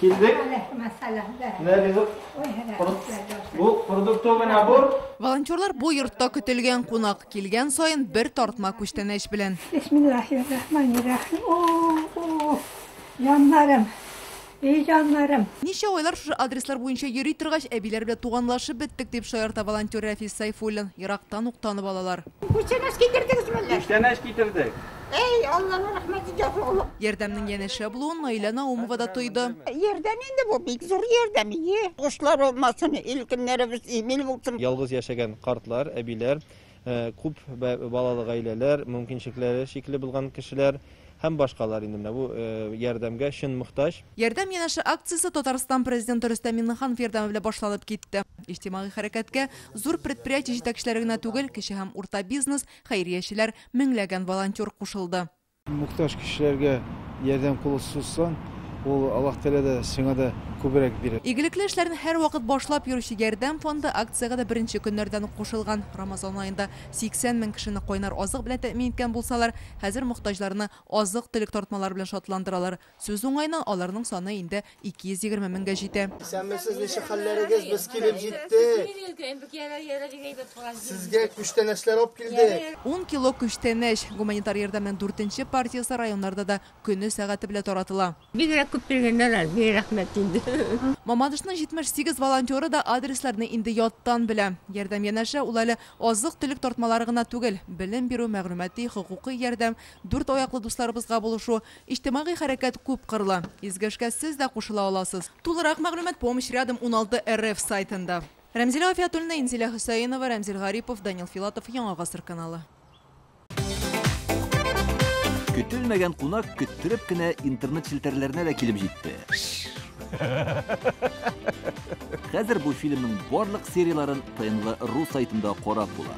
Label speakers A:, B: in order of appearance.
A: Килдек. Менә ризык. Бу продуктовый набор.
B: Волонтерлар бу йортта көтелгән кунак. Килгән саен бер тартма күчтәнәч белән.
C: Бисмиллаһир-рахманир-рахим. О, җаннарым, эй, җаннарым.
B: Ничә айлар шушы адреслар буенча йөри торгач, әбиләр белән туганлашып беттек, дип шаярта волонтер Рәфис Сайфуллин. Ерактан ук танып алалар.
C: Күчтәнәч китердегезме әллә?
A: Күчтәнәч китердек.
C: Эй, Алланың рәхмәте яусын.
B: Ярдәмнең янәшә булуын Наилә Наумова да тойды.
C: Ярдәм инде бу, бик зур ярдәм. Ие, Кошлар булмасын, ил көннәребез имин булсын.
A: Ялгыз яшәгән картлар, әбиләр, күп балалы гаиләләр, мөмкинчелекләре чикле булган кешеләр һәм башкалар инде менә бу ярдәмгә чын мохтаҗ.
B: Ярдәм янәшә акциясе Татарстан Президенты Рөстәм Миңнеханов ярдәме белән башланып китте. Иҗтимагый хәрәкәткә зур предприятие җитәкчеләре генә түгел, кече һәм урта бизнес, хәйриячеләр, меңләгән волонтер кушылды.
D: Мохтаҗ кешеләргә ярдәм кулы сузсаң, ул Аллаһ Тәгалә дә сиңа да күбрәк бирә.
B: Игелекле эшләрне һәрвакыт башлап йөрүче Ярдәм фонды акциягә дә беренче көннәрдән үк кушылган. Рамазан аенда 80 мең кешене кайнар азык белән тәэмин иткән булсалар, хәзер мохтаҗларны азык-төлек тартмалары белән шатландыралар. Сүз уңаеннан, аларның саны инде 220 меңгә җитә.
E: Исәнмесез, ничек хәлләрегез? Без килеп җиттек. Сезгә күчтәнәчләр алып килдек.
B: 10 кило күчтәнәч. Гуманитар ярдәмнең дүртенче партиясе районнарда да көне-сәгате белән таратыла.
F: Бигрәк күп биргәннәр әле, бик рәхмәт инде.
B: Мамадышның 78 волонтеры да адресларны инде яттан белә. Ярдәм янәшә ул әле азык-төлек тартмалары гына түгел, белем бирү, мәгълүмати, хокукый ярдәм, дүрт аяклы дусларыбызга булышу, иҗтимагый хәрәкәт күп кырлы. Изге эшкә сез дә кушыла аласыз. Тулырак мәгълүмат Помощь рядом 16 РФ сайтында. Рәмзилә Гафиятуллина, Инзилә Хөсәенова, Рәмзил Гарипов, Данил Филатов, Яңа Гасыр каналы.
G: Көтелмәгән кунак көттереп кенә интернет челтәрләренә дә килеп җитте. Хәзер бу фильмның барлык серияләрен ТНВ.ру сайтында карап була.